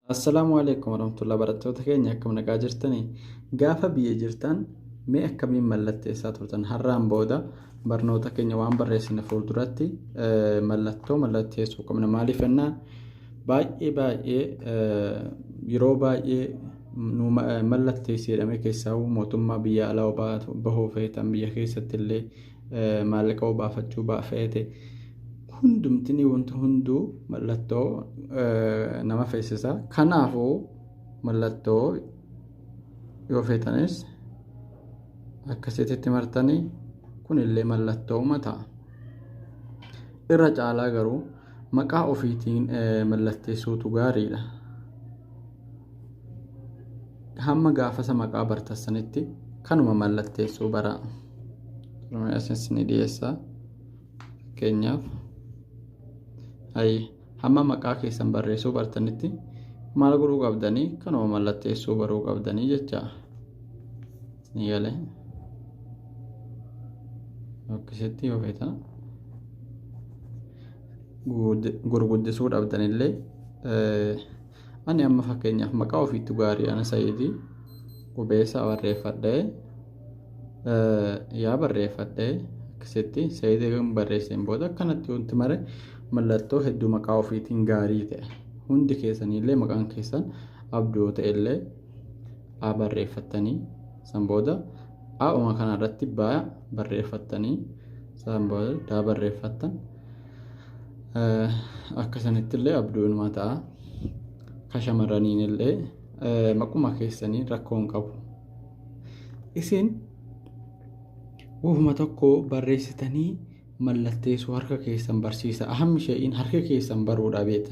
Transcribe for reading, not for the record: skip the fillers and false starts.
Assalaamu alaikum warahmatullahi, barattoota keenya akkam nagaa jirtanii? Gaafa biyya jirtan mee akkamiin mallatteessaa turtan? Har'aan booda barnoota keenya waan barreessine fuulduratti mallattoo mallatteessuu qabna. Maaliif jennaan, baay'ee baay'ee yeroo baay'ee nu mallatteessi jedhamee, keessaa mootummaa biyya alaa bahuu feetan, biyya keessatti illee maallaqa baafachuu feete, hundumtini wanti hunduu mallattoo nama feesisa. Kanaafuu mallattoo yoo feetanis akkasitti martanii kunillee mallattoo ta'a. Irra caalaa garuu maqaa ofiitiin mallatteessuutu gaariidha. Hamma gaafasa maqaa bartassanitti kanuma mallatteessuu bara. Asis ni dhiyeessa. Fakkeenyaaf, hamma maqaa keessan barreessuu bartanitti maal godhuu qabdanii? Kanuma mallatteessuu baruu qabdanii jecha. Ni galee. Akkasitti yoo feetan gurguddisuu dhabdanillee, ani amma fakkeenyaaf maqaa ofiitti gaarii, ana Sayidii Qubeessaa barreeffadhee, yaa barreeffadhee, akkasitti Sayidii barreesseen booda akkanatti wanti mare mallattoo hedduu maqaa ofiitiin gaarii ta'e. Hundi keessaniillee maqaan keessan Abduu ta'ellee A barreeffattanii, san booda A'uma kanarratti B barreeffattanii, san booda D barreeffattan. Akkasanitti illee Abduunuma ta'a. Ka shamarraniin illee maquma keessanii rakkoo hin qabu. Isin wahuma tokko barreessitanii mallatteessuu harka keessan barsiisa. Ahammi shee'iin harka keessan baruudha beektan.